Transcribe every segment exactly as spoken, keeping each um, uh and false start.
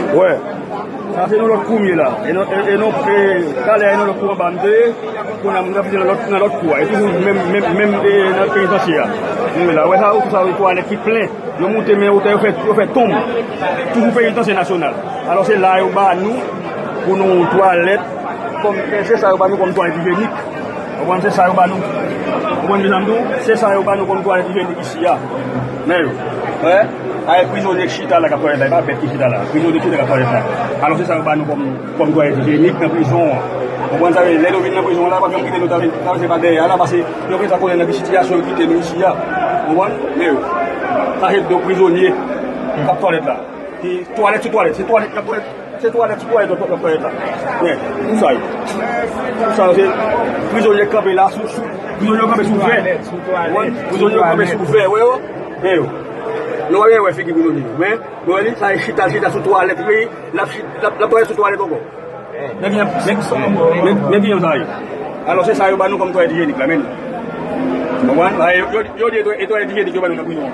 Wè, sa se yon lòt kou m ye la. E non, e, e non, e, talè a, e nan lòt kou anba m te ye. Kounye a m refize nan lòt, nan lòt kou a. E toujou menm, menm, menm, e, nan penitansye a. Nou ye la. Wè sa, tou sa, twalèt ki plen. Yo moute, men otè yo fè, yo fè tonm. Toujou penitansye nasyonal. Alò, se la yo ba nou pou nou twalèt. Kòm, e, se sa yo ba nou kòm twalèt ijyenik. Ou konprann, se sa yo ba nou. Ou konprann, mezanmi, tou, se sa yo ba nou kòm twalèt ijyenik isi a. Men yo. Wè? Ay, prizonye k chita la k ap twalèt la, e pa bèt ki chita la. Prizonye k chita k ap twalèt la. Alò, se sa yo ba nou kòm, kòm twalèt ijyenik nan prizon an. Ou konprann sa, lè nou vin nan prizon an la, pa janm kite nou travèse pa dèyè a la, paske yo gentan konnen nan ki sitiyasyon yo kite nou isi a. Ou konprann? Men yo. Sa se do prizonye k ap twalèt la. Se twalèt sou twalèt, se twalèt k ap twalèt. Se twalèt sou twalèt, twalèt, twalèt la. Men, pou sa yo. Pou sa yo, se prizonye kanpe la, sou, sou, prizonye kanpe sou vè. Prizonye kanpe sou vè, wè yo. Men yo. Nou pa byen wè figi prizonye yo. Men, nou wè li, sa e chita, chita sou twalèt, wi. L ap chi-, l ap, l ap twalèt sou twalèt ankò. Men ki, men, men, men ki jan sa ye. Alò, se sa yo ba nou kòm twalèt ijyenik la, men. Konprann? Sa yo, yo, yo di e twalèt ijyenik yo ba nou nan prizon an.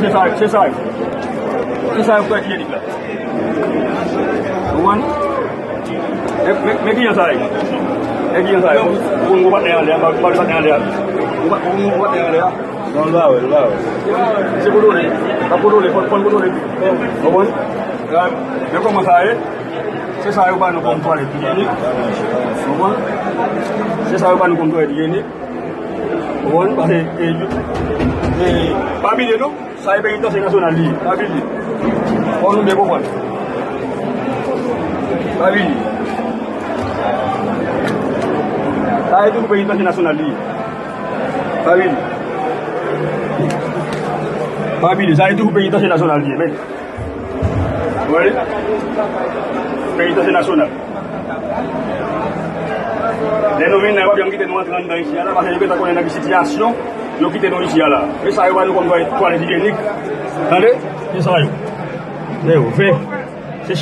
Se sa, se sa yo. Se sa yo twalèt ijyenik la. Konprann? Men, men, men ki jan sa ye. Men ki jan sa ye. Ou, ou, ou patnè anlè a, ou patnè anlè a. Ou pa, ou, ou patnè anlè a. Non, l pa wè, l pa wè. Se kontwole. L ap kontwole, fò, fò l kontwole. Konprann? Men kòman sa ye? Se sa yo ba nou kòm twalèt ijyenik. Konprann? Se sa yo ba nou kòm twalèt ijyenik. Konprann? Paske, e, e, pa bliye non, sa e penitansye nasyonal li ye. Pa bliye. Fò nou byen konprann. Pa bliye. Sa e toujou penitansye nasyonal li ye. Pa bliye. Pa bliye, sa e toujou penitansye nasyonal li ye, men. Wi. Penitansye nasyonal. Lè nou vin la, yo pa janm kite nou antre anndan isi a la, paske yo gentan konnen nan ki sitiyasyon yo kite nou isi a la. E sa yo ba nou kòm twalèt, twalèt ijyenik. Tande? Se sa yo. Vè yo, vè. Se